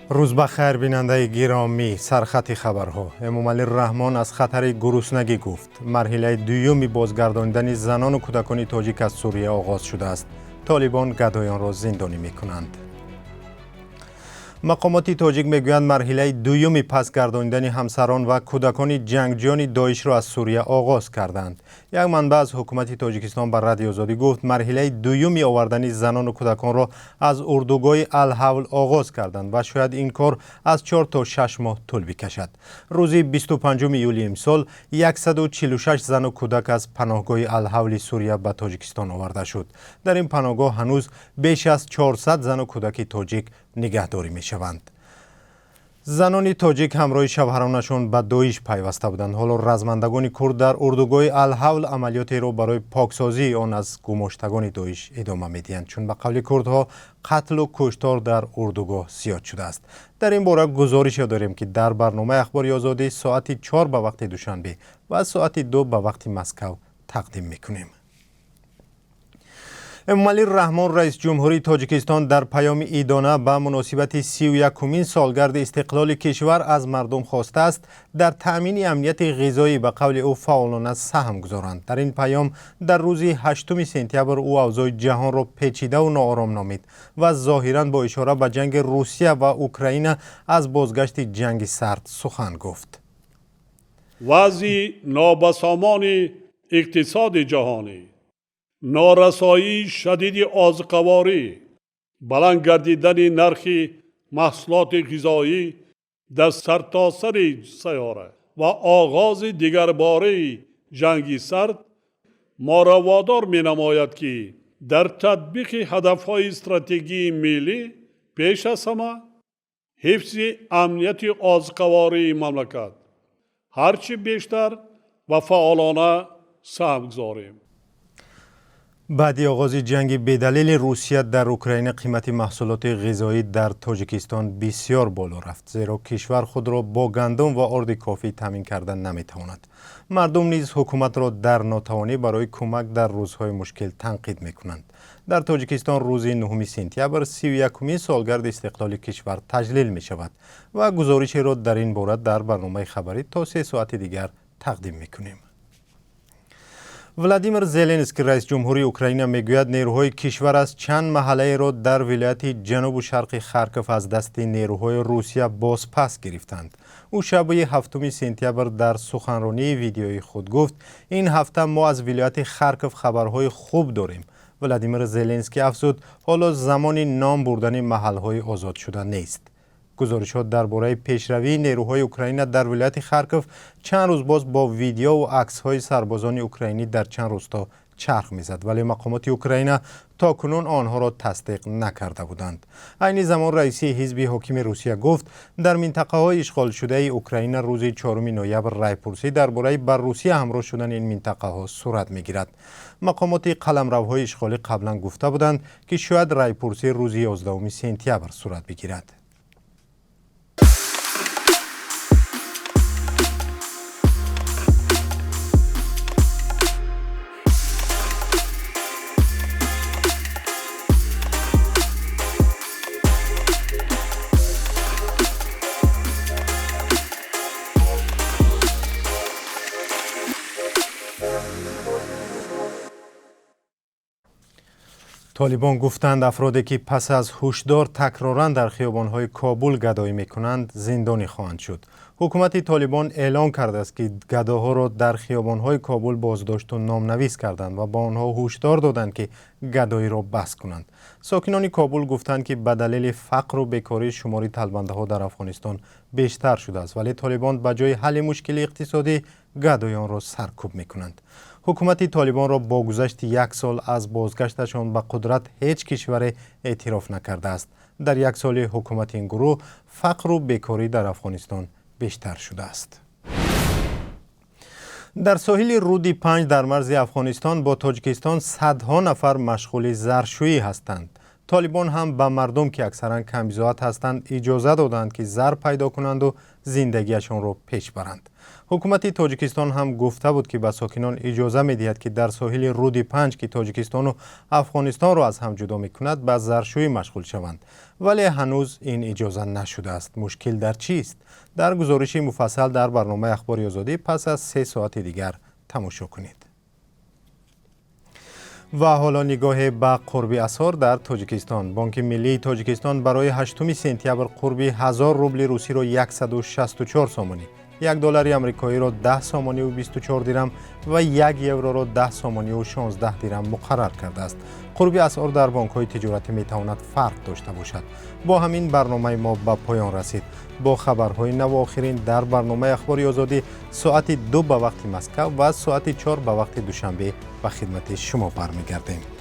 Рӯз ба хайр, бинандаи гиромӣ. Сархати хабарҳо: Эмомалӣ Раҳмон аз хатари гуруснагӣ гуфт. Марҳилаи дуюми бозгардонидани занону кӯдакони тоҷик аз Сурия оғоз шудааст. Толибон гадоёнро зиндонӣ мекунанд. Мақомоти тоҷик мегӯянд, марҳилаи дуюми пасгардонидани ҳамсарон ва кӯдакони ҷангҷиёни Доишро аз Сурия оғоз карданд. Як манбаъ аз ҳукумати Тоҷикистон ба Радиои Озодӣ гуфт, марҳилаи дуюми овардани занону кӯдаконро аз урдугоҳи Алҳавл оғоз карданд ва шояд ин кор аз 4 то 6 моҳ тӯл бикашад. Рӯзи 25 июли имсол 146 зану кӯдак аз паноҳгоҳи Алҳавли Сурия ба Тоҷикистон оварда шуд. Дар ин паноҳгоҳ ҳанӯз беш аз 400 зану кӯдаки тоҷик нигаҳдорӣ мешаванд. Занони тоҷик ҳамроҳи шавҳаронашон ба Доиш пайваста буданд. Ҳоло размандагони курд дар урдугоҳи Алҳавл амалиётеро барои поксозии он аз гумоштагони Доиш идома медиҳанд, чун ба қавли курдҳо қатлу куштор дар урдугоҳ зиёд шудааст. Дар ин бора гузорише дорем, ки дар барномаи Ахбори Озодӣ соати 4 ба вақти Душанбе ва соати 2 ба вақти Москав тақдим мекунем. Эмомалӣ Раҳмон, раиси ҷумҳурии Тоҷикистон, дар паёми идона ба муносибати 31-умин солгарди истиқлоли кишвар аз мардум хостааст, дар таъмини амнияти ғизоӣ, ба қавли ӯ, фаъолона саҳм гузоранд. Дар ин паём дар рӯзи 8 сентябр ӯ авзои ҷаҳонро печидаву ноором номид ва зоҳиран бо ишора ба ҷанги Русия ва Украина аз бозгашти Ҷанги Сард сухан гуфт. Вазъи нобасомони иқтисоди ҷаҳонӣ, норасоии шадиди озуқаворӣ, баланд гардидани нархи маҳсулоти ғизоӣ дар сартосари сайёра ва оғози дигарбораи Ҷанги Сард моро водор менамояд, ки дар татбиқи ҳадафҳои стратегии миллӣ пеш аз ҳама ҳифзи амнияти озуқавории мамлакат ҳарчи бештар ва фаъолона саҳм гузорем. Баъди оғози ҷанги бедалели Русия дар Украина қимати маҳсулоти ғизоӣ дар Тоҷикистон бисёр боло рафт, зеро кишвар худро бо гандум ва орди кофӣ таъмин карда наметавонад. Мардум низ ҳукуматро дар нотавонӣ барои кӯмак дар рӯзҳои мушкил танқид мекунанд. Дар Тоҷикистон рӯзи 9 сентябр 31-умин солгарди истиқлоли кишвар таҷлил мешавад ва гузоришеро дар ин бора дар барномаи хабарӣ то 3 соати дигар тақдим мекунем. Владимир Зеленский, раиси ҷумҳурии Украина, мегӯяд, нерӯҳои кишвараш чанд маҳаллаеро дар вилояти ҷанубу шарқи Харков аз дасти нерӯҳои Русия бозпас гирифтанд. Ӯ шаби 7 сентябр дар суханронии видеои худ гуфт: «Ин ҳафта мо аз вилояти Харков хабарҳои хуб дорем». Владимир Зеленский афзуд, ҳоло замони ном бурдани маҳалҳои озодшуда нест. Гузоришҳо дар бораи пешравии нерӯҳои Украина дар вилояти Харков чанд рӯз боз бо видеову аксҳои сарбозони украинӣ дар чанд рӯсто чарх мезад, вале мақомоти Украина то кунун онҳоро тасдиқ накарда буданд. Айни замон раиси ҳизби ҳокими Русия гуфт, дар минтақаҳои ишғолшудаи Украина рӯзи 4 ноябр райпурсӣ дар бораи ба Русия ҳамроҳ шудани ин минтақаҳо сурат мегирад. Мақомоти қаламравҳои ишғолӣ қаблан гуфта буданд, ки шояд райпурсӣ рӯзи 11 сентябр сурат бигирад. Толибон гуфтанд, афроде ки пас аз ҳушдор такроран дар хиёбонҳои Кобул гадоӣ мекунанд, зиндонӣ хоҳанд шуд. Ҳукумати Толибон эълон кардааст, ки гадоҳоро дар хиёбонҳои Кобул боздошту номнавис карданд ва ба онҳо ҳушдор доданд, ки гадоиро бас кунанд. Сокинони Кобул гуфтанд, ки ба далели фақру бекорӣ шумори талбандаҳо дар Афғонистон бештар шудааст, вале толибон ба ҷои ҳалли мушкили иқтисодӣ гадоёнро саркӯб мекунанд. Ҳукумати Толибонро бо гузашти як сол аз бозгашташон ба қудрат ҳеҷ кишваре эътироф накардааст. Дар як соли ҳукумати ин гурӯҳ фақру бекорӣ дар Афғонистон бештар шудааст. Дар соҳили руди Панҷ дар марзи Афғонистон бо Тоҷикистон садҳо нафар машғули заршӯӣ ҳастанд. Толибон ҳам ба мардум, ки аксаран камбизоат ҳастанд, иҷоза доданд, ки зар пайдо кунанду зиндагиашонро пеш баранд. Ҳукумати Тоҷикистон ҳам гуфта буд, ки ба сокинон иҷоза медиҳад, ки дар соҳили руди Панҷ, ки Тоҷикистону Афғонистонро аз ҳам ҷудо мекунад, ба заршӯӣ машғул шаванд. Вале ҳанӯз ин иҷоза нашудааст. Мушкил дар чист? Дар гузориши муфассал дар барномаи Ахбори Озодӣ пас аз 3 соати дигар тамошо кунед. Ва ҳоло нигоҳе ба қурби асъор дар Тоҷикистон. Бонки миллии Тоҷикистон барои 8 сентябр қурби 1000 рубли русиро 164 сомонӣ, 1 доллари амрикоиро 10 сомониву 24 дирам ва 1 евроро 10 сомониву 16 дирам муқаррар кардааст. Қурби асъор дар бонкҳои тиҷоратӣ метавонад фарқ дошта бошад. Бо ҳамин барномаи мо ба поён расид. Бо хабарҳои наву охирин дар барномаи Ахбори Озодӣ соати 2 ба вақти Москав ва соати 4 ба вақти Душанбе ба хидмати шумо бармегардем.